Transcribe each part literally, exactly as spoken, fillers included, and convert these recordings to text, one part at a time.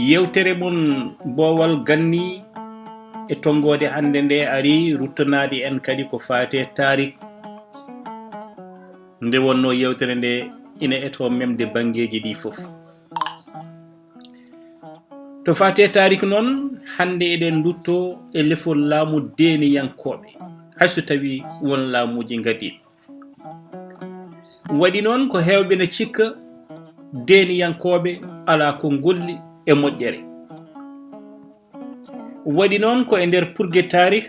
Yewtere mon Boowal Ganni e tonngoode hannde nde ari ruttanaade en kadi ko faati e taarik. Nde wonnoo yewtere nde ina etoo memde banngeeji ɗi fof. To faati e taarik noon, hannde eɗen ndutto e lefol laamu deeniyankooɓe, hay so tawii won laamuuji ngadii. Waɗi noon ko heewɓe ne cikka deeniyankooɓe alaa ko ngolli e moƴƴere. Waɗi noon ko e nder purgetaari,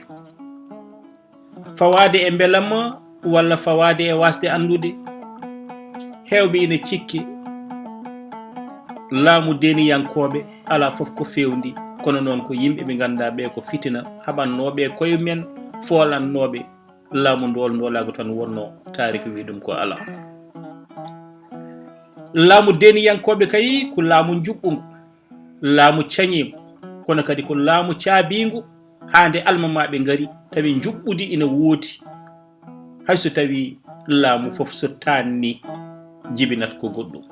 fawaade e mbelamma walla fawaade e waasde anndude, heewɓe ina cikki laamu deeniyankooɓe alaa fof ko feewndi, kono noon ko yimɓe ɓe ngannduɗaa ɓe ko fitina haɓannooɓe e koye men, foolannooɓe laamu ndool ndoolaagu tan wonnoo, taariki wi ɗum ko alaa. Laamu deeniyankooɓe kay ko laamu njuɓɓungu, laamu cañiingu, kono kadi ko laamu caabiingu haa nde almamaaɓe ngari, tawi njuɓɓudi ina woodi, hay so tawi laamu fof so taanni jibinat ko goɗɗum.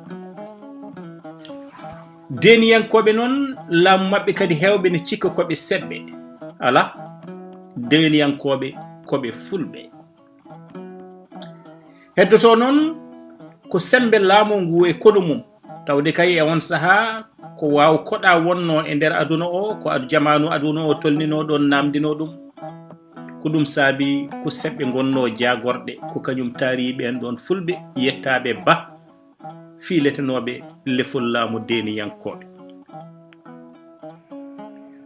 Deeniyankooɓe noon, laamu maɓɓe kadi heewɓe ne cikka ko ɓe seɓɓe. Alaa, deeniyankooɓe ko ɓe fulɓe. Heddotoo noon ko semmbe laamu ngu e konu mum, tawde kay e oon sahaa ko waaw koɗa wonnoo e nder aduna o, ko ad-, jamaanu aduna o tolninoo ɗoon naamndinoo ɗum. Ko ɗum saabi ko seɓɓe ngonnoo jaagorɗe, ko kañum taari ɓeen ɗoon fulɓe yettaaɓe Ba, fiiletenooɓe lefol laamu deeniyankooɓe.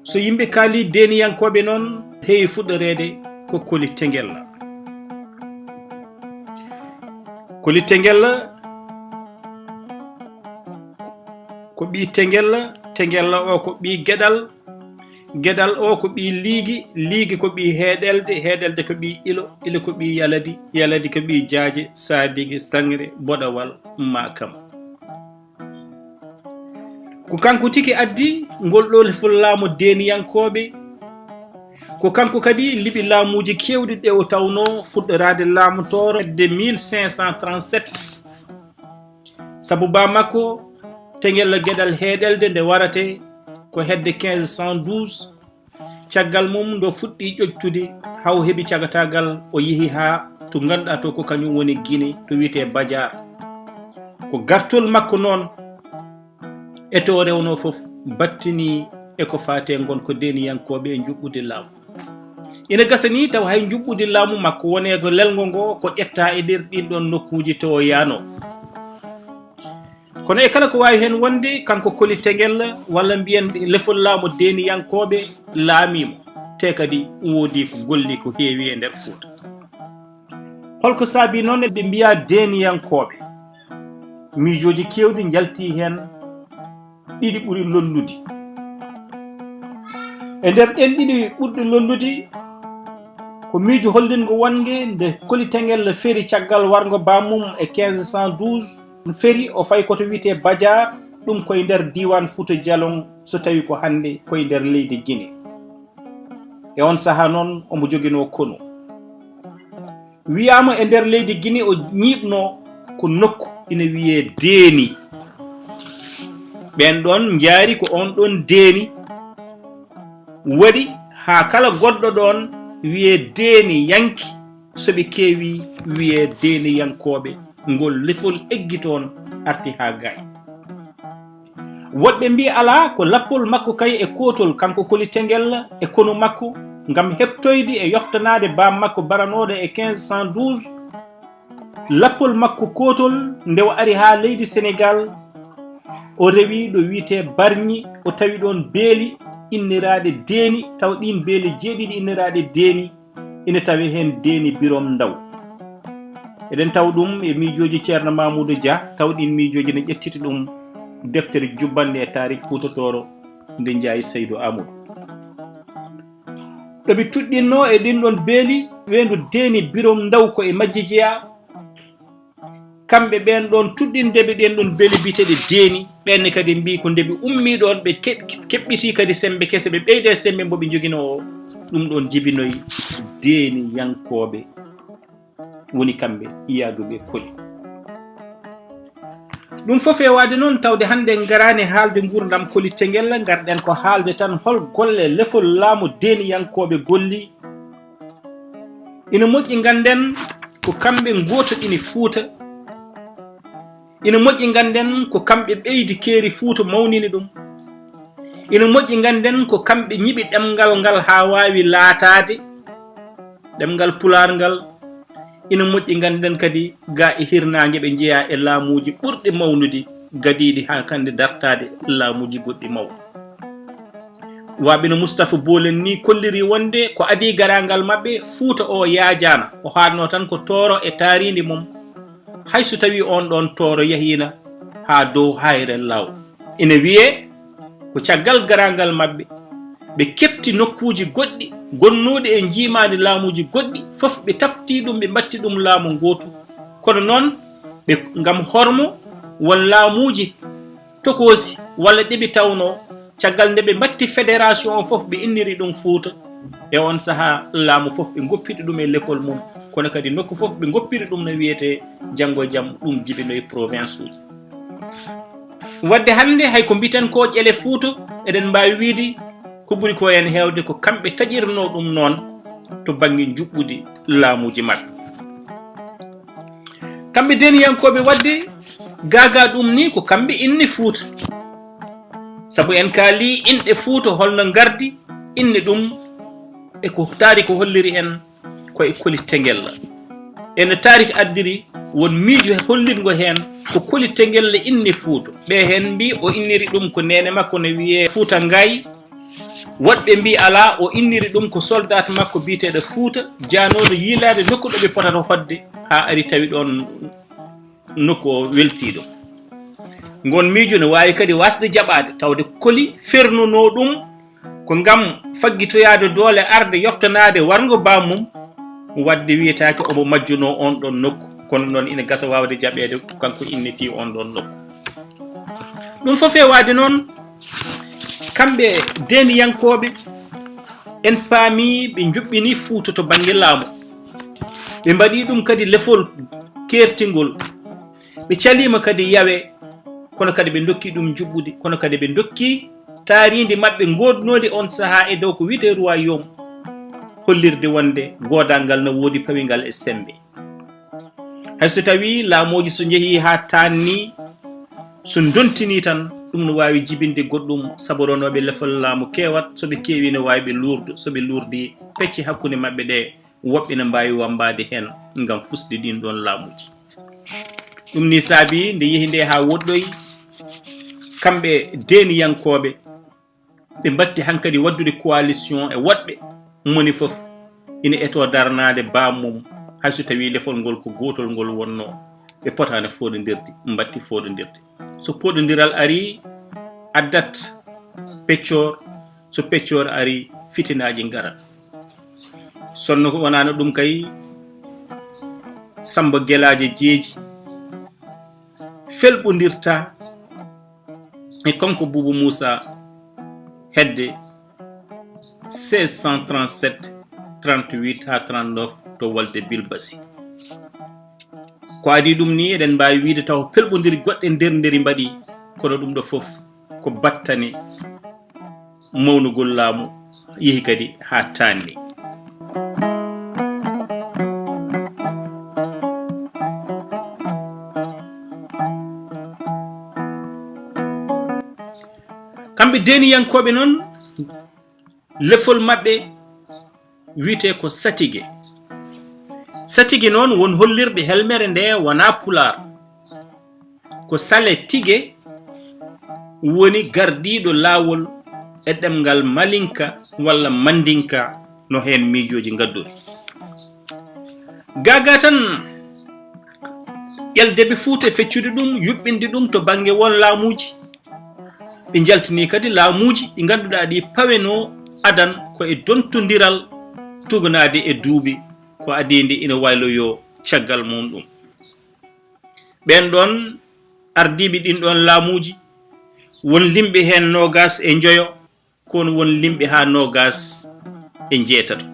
So yimɓe kaalii deeniyankooɓe noon, heewi fuɗɗoreede ko Koli Tengella. Koli Tengella ko ɓii Tengella, Tengella o ko ɓii Geɗal, Geɗal o ko ɓii Liigi, Liigi ko ɓii Heeɗelde, Heeɗelde ko ɓii Ilo, Ilo ko ɓii Yaladi, Yaladi ko ɓii Jaaje, Saadigi, Saŋre, Boɗawal, Maakam. Ko kanko tigi addi ngol ɗoo lefol laamu deeniyankooɓe. Ko kanko kadi liɓi laamuuji keewɗi ɗe o tawnoo fuɗɗoraade laamu tooro hedde mille cinq cent trente-sept. Sabu baa makko, Tengella Geɗal Heeɗelde nde warate ko hedde quinze cent douze. Caggal mum, nde o fuɗɗii ƴoƴtude, haa o heɓi cagataagal, o yehi haa to ngannduɗaa to ko kañum woni Gine, to wiyetee Bajaar. Ko gartol makko noon, e to o rewnoo fof, battinii e ko faati e ngonka deeniyankooɓe e njuɓɓudi laamu. Ina gasa nii tawa hay njuɓɓudi laamu makko wonee ko lelngo ngo ko ƴettaa e nder ɗiin ɗoon nokkuuji to o yahnoo. Kono e kala ko waawi heen wonde, kanko Koli Tengella, walla mbiyen lefol laamu deeniyankooɓe, laamii mo, te kadi woodii ko golli ko heewi e nder Fuuta. Holko saabii noon ɓe mbiyaa deeniyankooɓe? Miijooji keewɗi njaltii heen, ɗiɗi ɓuri lollude. E nder ɗeen ɗiɗi ɓurɗi lollude, ko miijo hollingo wonnge nde Koli Tengella feri caggal warngo baa mum e quinze cent douze, feri o fayi ko to wiyetee Bajaar, ɗum ko e nder diiwaan Fuuta Jalon, so tawi ko hannde ko e nder leydi Gine. E oon sahaa noon, omo joginoo konu. Wiyaama e nder leydi Gine o ñiiɓnoo ko nokku ina wiyee Deeni. Ɓeen ɗoon njaari ko oon ɗoon Deeni waɗi haa kala goɗɗo ɗoon wiyee deeniyanke, so ɓe keewi wiyee deeniyankooɓe. Ngol lefol eggi toon, arti haa Gaay. Woɗɓe mbii alaa, ko lappol makko kay e kootol, kanko Koli Tengella e konu makko, ngam heɓtoyde e yoftanaade baam makko baranooɗo e quinze cent douze. Lappol makko kootol, nde o ari haa leydi Senegaal, o rewi ɗo wiyetee Barñi, o tawi ɗoon beeli inniraaɗe Deeni, taw ɗiin beeli jeeɗiɗi inniraaɗe Deeni, ina tawee heen Deeni Birom Ndaw. Eɗen tawa ɗum e miijooji Ceerno Mamuudu Dia, taw ɗiin miijooji ne ƴettiti ɗum deftere jubbanɗe e taariik Fuuta Tooro nde Njaay Saydu Aamadu. Ɗo ɓe tuɗɗinnoo e ɗiin ɗoon beeli, weendu Deeni Birom Ndaw ko e majji jeyaa. Kamɓe ɓeen ɗoon tuɗɗindeɓe ɗeen ɗoon beeli biyeteeɗe Deeni, ɓeen ne kadi mbii ko nde ɓe ummii ɗoon, ɓe keɓ-, keɓɓitii kadi semmbe kese, ɓe ɓeydi e semmbe mbo ɓe njoginoo o. Ɗum ɗoon jibinoyi Deeniyankooɓe, woni kamɓe yaaduɓe Koli. Ɗum fof e waade noon, tawde hannde en ngaraani haalde nguurndam Koli Tengella, ngarɗen ko haalde tan hol golle lefol laamu deeniyankooɓe golli. Ina moƴƴi ngannden ko kamɓe ngootoɗini Fuuta. Ina moƴƴi ngannden ko kamɓe ɓeydi keeri Fuuta, mawnini ɗum. Ina moƴƴi ngannden ko kamɓe ñiɓi ɗemngal ngal haa waawi laataade ɗemngal Pulaar ngal. Ina moƴƴi ngannden kadi ga e hirnaange ɓe njeyaa e laamuuji ɓurɗi mawnude, gadiiɗi haa hannde dartaade laamuuji goɗɗi mawɗi. Waaɓe no Mustapha Bolen ni kolliri wonde ko adii garaangal maɓɓe, Fuuta o yaajaana, o haatno tan ko Tooro e taariindi mum, hay so tawii oon ɗoon Tooro yahiina haa dow Hayre Law. Ina wiyee ko caggal garaangal maɓɓe, ɓe keɓti nokkuuji goɗɗi gonnuuɗi e njiimaandi laamuuji goɗɗi, fof ɓe tafti ɗum, ɓe mbatti ɗum laamu ngootu. Kono noon, ɓe, ngam hormo won laamuuji tokoosi walla ɗi ɓe tawnoo, caggal nde ɓe mbatti fédération o fof, ɓe inniri ɗum Fuuta. E oon sahaa, laamu fof ɓe ngoppiri ɗum e lefol mum, kono kadi nokku fof ɓe ngoppiri ɗum no wiyetee. Janngo e jam ɗum jibinoyi province uji. Wadde hannde hay ko mbiten ko ƴele Fuuta, eɗen mbaawi wiide ko ɓuri ko en heewde ko kamɓe taƴirnoo ɗum noon to bannge njuɓɓudi laamuuji maɓɓe. Kamɓe deeniyankooɓe wadde gaagaa ɗum ni ko kamɓe inni Fuuta. Sabu en kaalii inɗe Fuuta holno ngardi, inni ɗum e ko taariko holliri en ko e Koli Tengella. Ene taariko addiri won miijo hollitngo heen ko Koli Tengella inni Fuuta. Ɓe heen mbii o inniri ɗum ko neene makko no wiyee Fuuta Ngaay. Woɗɓe mbii alaa, o inniri ɗum ko soldaat makko biyeteeɗo Fuuta, jaanooɗo yiilaade nokku ɗo ɓe potata hoɗde, haa ari tawi ɗoon nokku o weltiiɗo. Ngoon miijo no waawi kadi waasde jaɓaade, tawde Koli fernunoo ɗum ko ngam faggitoyaade doole arde yoftanaade warngo baam mum, wadde wiyetaake omo majjunoo oon ɗoon nokku, kono noon ina gasa waawde jaɓeede ko kanko innitii oon ɗoon nokku. Ɗum fof e waade noon, kamɓe deeniyankooɓe, en paami ɓe njuɓɓini Fuuta to bannge laamu. Ɓe mbaɗi ɗum kadi lefol keertingol. Ɓe caliima kadi yawe, kono kadi ɓe ndokki ɗum njuɓɓudi, kono kadi ɓe ndokki taariindi maɓɓe ngoodnoondi oon sahaa e dow ko wiyetee royaume, hollirde wonde goodaangal no woodi pawingal e semmbe. Hay so tawii laamooji so njehii haa taanni, so ndontinii tan, ɗum no waawi jibinde goɗɗum, sabu ronooɓe lefol laamu keewat, so ɓe keewii no waawi ɓe luurdo, so ɓe luurdii pecce hakkunde maɓɓe ɗe, woɓɓe no mbaawi wammbaade heen ngam fusde ɗiin ɗoon laamuuji. Ɗum nii saabii nde yehi nde haa woɗɗoyi, kamɓe deeniyankooɓe, ɓe mbatti hankadi waɗdude coalition e woɗɓe, moni fof ina etoo daranaade baam mum, hay so tawii lefol ngol ko gootol ngol wonnoo, ɓe potaani fooɗondirde, mbatti fooɗondirde. So pooɗondiral arii, addat peccoor, so peccoor arii, fitinaaji ngarat. Sonno ko wonaano ɗum kay, Samba Gelaajo Jeeji felɓondirta e kanko Buubu Muusa hedde seize cent trente-sept, trente-huit haa trente-neuf to Walde Bilbasi. Ko adii ɗum nii, eɗen mbaawi wiyde taw pelɓondiri goɗɗe nder nderi mbaɗi, kono ɗum ɗo fof ko battane mawnugol laamu yehi kadi haa taanni. Kamɓe deeniyankooɓe noon, lefol maɓɓe wiyetee ko satige. Satige noon won hollirɓe helmere nde wonaa Pulaar. Ko sale tige woni gardiiɗo laawol e ɗemngal Malinka walla Mandinka no heen miijooji ngaddori. Gaagaa tan ƴeldeɓe Fuuta e feccude ɗum, yuɓɓinde ɗum to bannge won laamuuji. Ɓe njaltini kadi laamuuji ɗi ngannduɗaa ɗi pawenoo adan ko e dontondiral tuganaade e duuɓi ko adii nde ina wayloyoo caggal mum ɗum. Ɓeen ɗoon ardiiɓe ɗin ɗoon laamuuji, won limɓe heen noogaas e njoyo, koon won limɓe haa noogaas e njeetato.